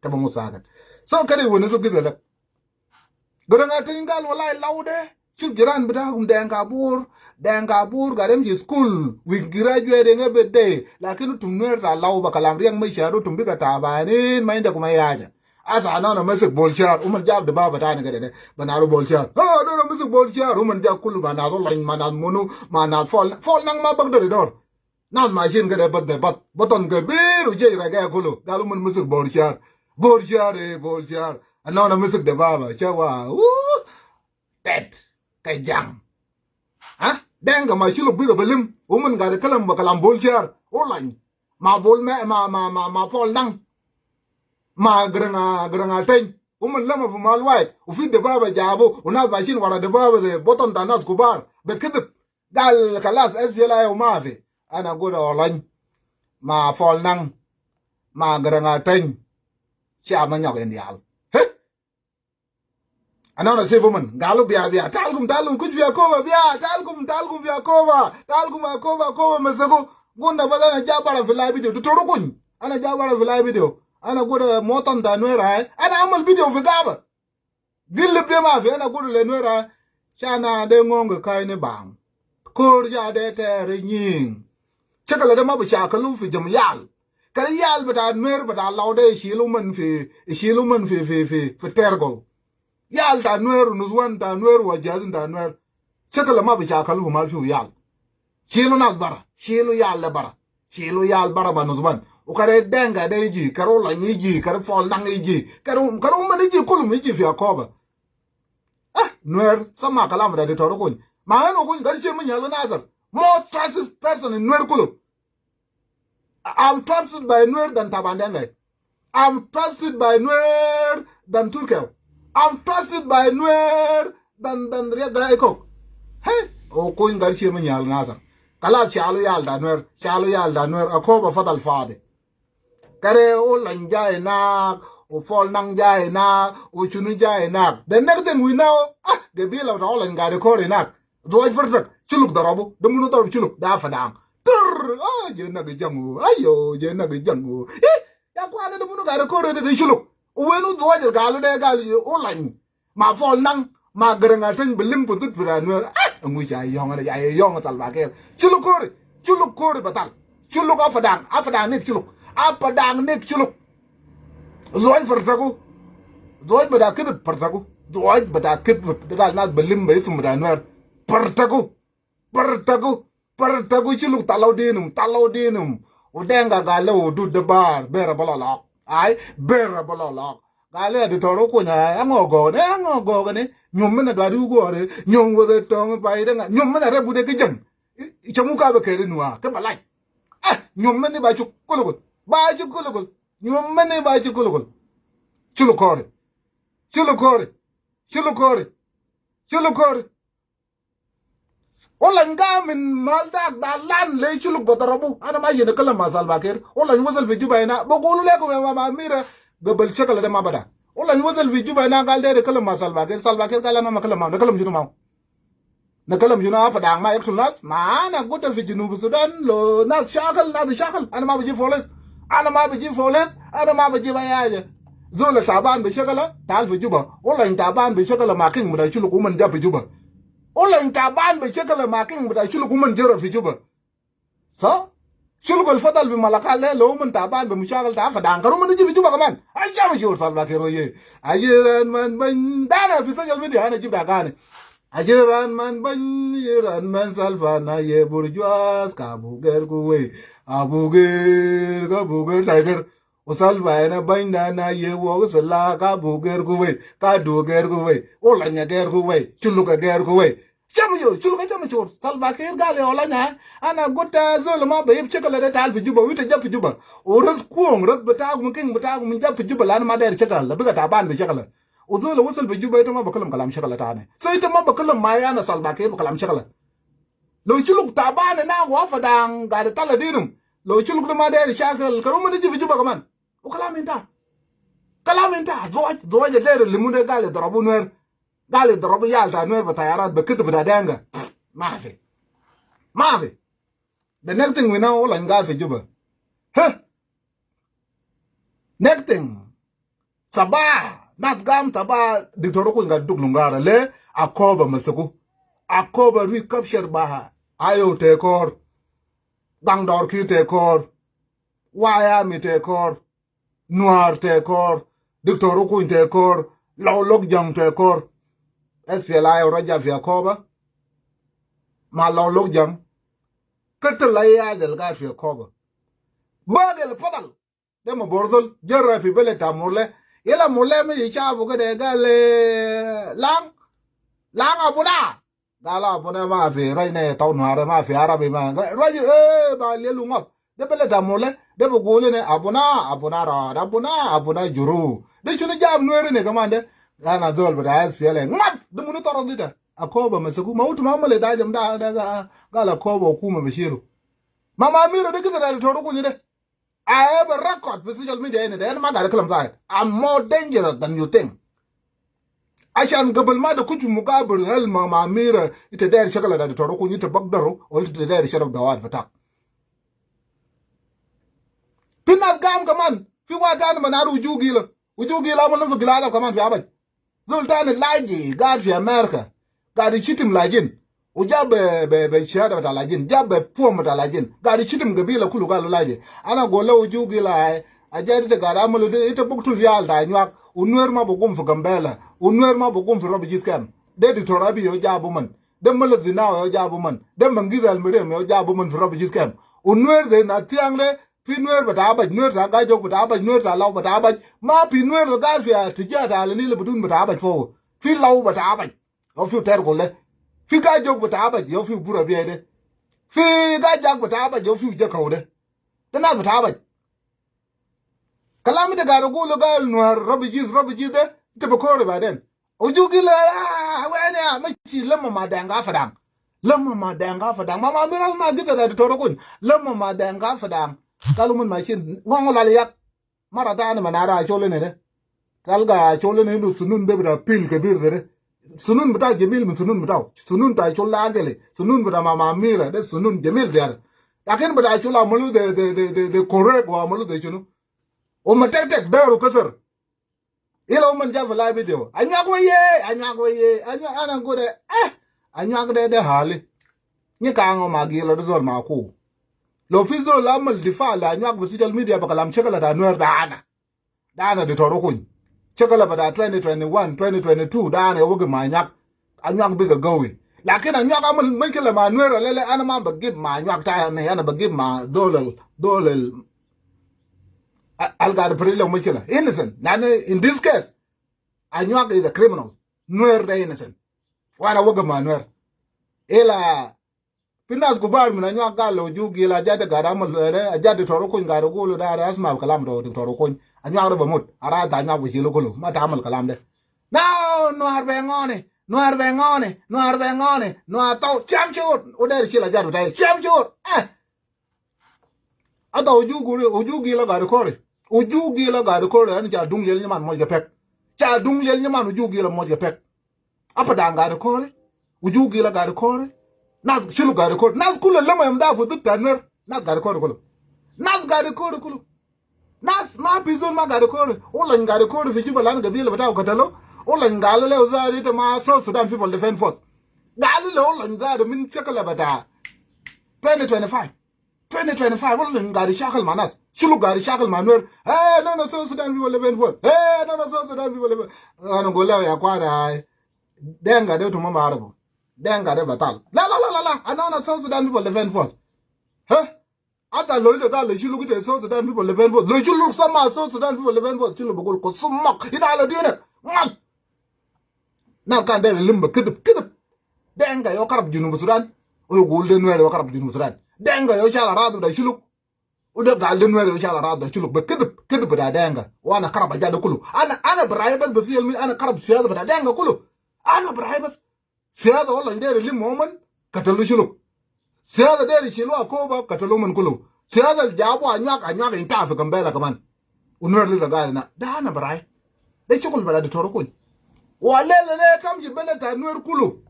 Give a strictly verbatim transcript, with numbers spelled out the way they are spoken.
Kɛ bä musakat. So kɛn i̱ wä ni so githɛ lɛk. Gɛ däŋ a teny gal wala i̱ lawdɛ. Cuk jiran bi da̱a̱ kum dɛŋ ka buur. Dɛŋ ka buur gat ɛm ci school. Wi̱i̱ graduating every day. Lakin utum nuɛr ta law ba kalam riɛŋ ma i̱ ca̱r utum bikɛ tabanin ma indɛ kuma ya̱a̱ jɛ. Asa anɔnɔ mɛ sik Bol Cäär. Umɛn jab di baba tani kɛ dɛ dɛ. Bɛ na ru Bol Cäär. Ha anɔnɔ mɛ sik Bol Cäär. Umɛn jab kulu ma na ru lany ma na munu ma na fol. Fol naŋ ma bak dɛ dɛ dɔr. Nath macin kɛ dee bath dee bath bä thɔn kɛ bi̱i̱r wi̱c jiɛc rɛk ɛ kulu gal wä min mi sik Bol Cäär. Bol Cäär ëë Bol Cäär. Anɔnɔ mi sik dee baba cä wa wuu. Tɛt kɛ jaŋ. Dɛŋ kɛ ma ci luk bikɛ bä lim wä min gat käläm bä kälam Bol Cäär wä lany. Ma Bol mɛ ma ma ma ma Pɔl Naŋ. Ma gräŋ a gräŋ a teny wä min lämä fi mal wac wä fi dee baba jabu wä nath macin wara dee baba dee bä thɔn ta nath kubar bɛ kidhip. Gal kalas S P L A U mafi. Ana gudɛ Olony ma Pɔl Naŋ ma Garaŋ Ateny. Cia ma nyɔk in dial. He. Anɔnɔ sip wä min galu bia bia talkum talkum kuc bia koba bia talkum talkum bia koba talkum a koba koba meseku. Gunda bas ana jab bara fi live video dutoru kuny. Ana jab bara fi live video ana gudɛ motan ta nuera. Ana amal video fi gaba. Gilip de ma fi ana gudu le nuera. Cana de ŋoŋ kɛ ka̱ny ni baŋ. Ko̱r ca de tɛɛr nyiŋ. Cä kɛ lɛ de ma bi ca kälu fi jam yal. Kɛ yal bita nuer bita law de cilu mɛn fi cilu mɛn fi fi fi fi tɛɛr gɔl. Yal ta nuer nuswan ta nuer wa jazin ta nuer. Cä kɛ lɛ ma bi ca kälu fi mal fiu yal. Cilu nath bara cilu yal de bara. Cilu yal bara ba nusban. Ukare denga de iji kare ulany iji kare Pɔl Naŋ iji kare kare uman iji kulum iji fi akoba. Ah nuer sama kalam da di toro kuny. Ma heno kuny gari ce min yalo nasar. More trusted person in nuer kulum. I'm trusted by nuer than taban denga. I'm trusted by nuer than Turkel. I'm trusted by nuer than than Riek Gai Kok. Hey, o kuny gar cie mi nyal nasar. Kala cialu yal da nuer, cialu yal da nuer. Akoba fadal fadi. Kare o lany jai nak, o Pɔl Naŋ jai nak, o cunu jai nak. The next thing we know, ah, gabila ta o lany gari kori nak. Zuwaj fartak, culuk darabu, da munu darab culuk, da fadang. Tur, ah, je nak jang o, ayo, je nak jang o. Eh, ya kwa da munu gari kori da culuk. Wenu zuwaj galu da galu o lany. Ma Pɔl Naŋ ma Garaŋ Ateny bi lim bi dhut bi da nuer. Ah, ŋu ca yɔŋ ya yɔŋ Salva Kiir. Culu kori, culu kori batal. Culu ka fadaŋ, a fadaŋ nek culu. A fadaŋ nek culu. Zuwaj fartaku. Zuwaj bada kidib fartaku. Zuwaj bada kidib digal nas bi lim bi isum bi da nuer. Fartaku. Pärtäku, pärtäku ci luk thal ɔ di̱i̱num, thal ɔ di̱i̱num. Wu dɛŋ ka gal lɛ wu dut dee baar, ber ɛ bä lɔ lɔk. Ay, ber ɛ bä lɔ lɔk. Gal lɛ di tɔr wu kuny ɛ, ɛŋɔ gɔɔkɛ ni, ɛŋɔ gɔɔkɛ ni. Nyuɔm mi nɛ duat i̱ wu gɔɔr ɛ, nyuɔm weth ɛ tɔ̱ŋ i̱ pay dee ŋa̱, nyuɔm mi nɛ rɛp wut ɛ ki jäŋ. Cɛ mu ka bɛ kɛɛl i̱ nuaak, kä bɛ lac. Ɛ, nyuɔm mi ni ba cuk kulukul, ba cuk kulukul. Nyuɔm mi ni ba cuk kulukul. Culu kɔɔri, culu kɔɔri, culu kɔɔri, culu kɔɔri. Olany ga min mal dak da lan le culuk bä darabu. Ana ma yene kalam ma Salva Kiir. Olany wasal fi Juba hina. Bagulu lekum ya mama Amira, gabal shakal de ma bada. Olany wasal fi Juba hina gal de kalam ma Salva Kiir. Salva Kiir gal ana ma kalam ma. Na kalam shunu ma. Na kalam shunu afa dang ma yaktul nas. Ma ana guta fi Junub Sudan lo nas shakal, nas shakal. Ana ma baji folis. Ana ma baji folis. Ana ma baji bayaja. Zol taban bi shakala, tal fi Juba. Olany taban bi shakala ma king bita culuk uman ja fi Juba. Olany taban bi shakala ma king bita culuk uman jera fi Juba. So, culuk al fadal bi Malakal de lo uman taban bi mushakal ta afa dang. Karu man ji fi Juba kaman. Aja mi shur Salva Kiir ye. Ajiran man ban dana fi social media ana jib da gani. Ajiran man ban, jiran man Salva na ye burjuas ka buger kuwe. Abuger ka buger tiger. Wu Salva inɛ bänyda na ye wuɔk sila ka buk gɛr ku wei, ka duuk gɛr ku wei, Olany ɛ gɛr ku wei, culuk ɛ gɛr ku wei. Cam yol, culuk ɛ cam cor. Salva Kiir gal yɛ Olany ɛ. Ana gut ɛ zol ma bɛ yip cik lɛ de tal fi Juba, wi̱t ɛ jap fi Juba. Wu rɛth kuɔŋ, rɛth bitakum, king bitakum jap fi Juba lan ma dɛr cik lɛ, bikɛ taban bi cik lɛ. Wu zol ɛ wuthil fi Juba ita ma bɛ kalam kalam cik lɛ tani. So ita ma bɛ kalam ma ana Salva Kiir bɛ kalam cik lɛ. Lo culuk taban inak wa fadaŋ gadi tala dinum. Lo culuk de ma deri shakal, karu mani ji fi Juba kaman. Wu kalam inta. Kalam inta. Zuwaj, zuwaj deri limu de gal idrabu Nuer. Gal idrabu yal ta Nuer bi tayarat bi kidib bita denga. Ma fi. Ma fi. The next thing we know, Olany gal fi Juba. Huh? Next thing. Taba, nath gam taba, Diktor Okuny gat duk luŋ rara le, Akoba masaku. Akoba recapture ba, Ayo te kɔr. Gaŋ dɔr ki te kɔr. Waya mi te kɔr. Nuar te kɔr. Diktor Okuny te kɔr. Lɔw lok jaŋ te kɔr. S P L A-IO rɔ jal fi Akoba. Ma lɔw lok jaŋ. Kä te la ya jal gat fi Akoba. Bagel fadal. De ma bordol, jere fi bele ta Murle. Ila Murle mi yi shabu kede gal, eh, Laŋ. Laŋ abuna. Gal abuna ma fi, raj ne tau Nuare ma fi Arabi ma. Ga-, raj, eh, ba lielu ŋot. De bele ta Murle, de bi guli ne abuna, abuna ra, abuna, abuna juru. De shunu jab Nuere ne kaman de. Ana zol bita S P L A. Ŋot, de munu toro dita. Akoba masaku. Ma utu ma male da jam da, da ga, gal Akoba hukuma bi shilu. Ma, ma Amira de kida da Diktor Okuny de. I have a record fi social media ini de. Ana ma gari kalam zaid. I'm more dangerous than you think. Ashan gabal ma da kutu mugabir hel ma, ma Amira, ita dair shakala da Diktor Okuny, ita bagdaru, wala ita dair shakala da wad batak. Fi nas gam kaman, fi wad tani ma naru Uju Gila. Uju Gila amal nafsu gilada kaman fi Abaj. Zol tani laji, gad fi America. Gad shitim lajin. Ujab be, be, be shahada bita lajin. Jab be form bita lajin. Gad shitim gabila kulu gal laji. Ana gole Uju Gila ai. Ajad ita gad amalu de, ita buktul yal ta Anyuak. Unuer ma bugum fi Gambela. Unuer ma bugum fi refugee camp. De Diktor Abiy yo jabu man. De Meles Zenawi yo jabu man. De Mengistu Haile Mariam yo jabu man fi refugee camp. Unuer de na tiang de, fi Nuer bita Abaj, Nuer ta Gajok bita Abaj, Nuer ta Law bita Abaj. Ma fi Nuer al gad fi tija ta Al Nil bidun bita Abaj fo. Fi Law bita Abaj. Yo fi Tergol de. Fi Gajok bita Abaj, yo fi Bura Biay de. Fi Gajak bita Abaj, yo fi Jakau de. De nas bita Abaj. Kalam ita gari gulu gal Nuer, refugees, refugees de, ita bi kore baden. Uju Gila, ah, wen ya, mashi lama ma Deng Gaa Fadang. Lama ma Deng Gaa Fadang. Ma, ma Amira ma gita da Diktor Okuny. Lama ma Deng Gaa Fadang. Gal uman mashin. Ŋoŋ lal yak. Mara tani ma nara Achol ini de. Talga Achol ini indu sunun de bita pil kebir de. Sunun bita Jamil min sunun bita. Sunun ta Achol agili. Sunun bita ma, ma Amira de sunun jamil de. Lakin bita Achol amalu de, de, de, de, de correct wa amalu de shunu. Uma tek tek beru kasar. Ila uman jab fi live video. Anyuak weye, Anyuak weye, Anyuak ana gode, eh, Anyuak de, de hali. Ni ka ŋo ma Gila de zol ma ku. Lo fi zol amal difa la Anyuak fi social media ba kalam shakala ta Nuer da ana. Da ana Diktor Okuny. Shakala bita twenty twenty-one, twenty twenty-two, da ana ya wagi ma Anyuak. Anyuak biga gawi. Lakin Anyuak amal mushkila ma Nuer lele, ana ma bagib ma Anyuak tani, ana bagib ma dol al, dol al, al gad biri le mushkila. Innocent. Lanu in this case, Anyuak is a criminal. Nuer de innocent. Wa ana wagi ma Nuer. Ila Fi nas kubar min Anyuak gal lo Uju Gila, ajat de gari amal de, ajat Diktor Okuny gari gulu de, asma kalam to Diktor Okuny. Anyuak de bamut, ara ta Anyuak bi shilu kulu, ma ta amal kalam de. No, Nuer be ŋoni, Nuer be ŋoni, Nuer be ŋoni, Nuer tau, sham shur, u der shil ajat bitai, sham shur. Eh. Ata Uju Gila, Uju Gila gari kore. Uju Gila gari kore, ana ca duŋ liel nyaman moj ga pek. Ca duŋ liel nyaman Uju Gila moj ga pek. Apa Deng gari kore, Uju Gila gari kore, nas Shuluk gari kore, nas kulu lama yom da fi dud ta Nuer, nas gari kore kulu. Nas gari kore kulu. Nas ma fi zol ma gari kore, Olony gari kore fi Juba lanu gabila bitau katalo, Olony gal le uza ita ma South Sudan People Defense Force. Gal le Olony zatu min shakala bita twenty twenty-five. Twenty twenty-five, Olony gari shakal ma nas. Shuluk gari shakal ma Nuer. Hey, no, no, South Sudan People Defense Force. Hey, no, no, South Sudan People Defense. Ana gole ya kwada ai. Denga de tuma ma arabu. Denga de batal. La, la, la, la, la. Ana, ana South Sudan People Defense Force. Huh? Ata lo ita gal Shuluk ita South Sudan People Defense Force. Lo Shuluk sama South Sudan People Defense Force. Shuluk bagul ko sumak. Ita ala dinak. Mak. Nas kan deri lim ba kidib, kidib. Denga yo karab Junub Sudan. U gul de Nuer yo karab Junub Sudan. Denga yo shala radu da Shuluk. U de gal de Nuer yo shala radu da Shuluk. Ba kidib, kidib da Denga. Wa ana karab ajat de kulu. Ana, ana barayi bas, bas yal min, ana karab siyasa bita Denga kulu. Ana barayi bas. Siyasa wala deri lim oman, katalu Shuluk. Siyasa deri shilu Akoba, katalu man kulu. Siyasa jabu Anyuak, Anyuak inta fi Gambela kaman. U Nuer lisa gari na. Da ana barayi. De shukul bita Diktor Okuny. Wa lele le tamshi bele ta Nuer kulu.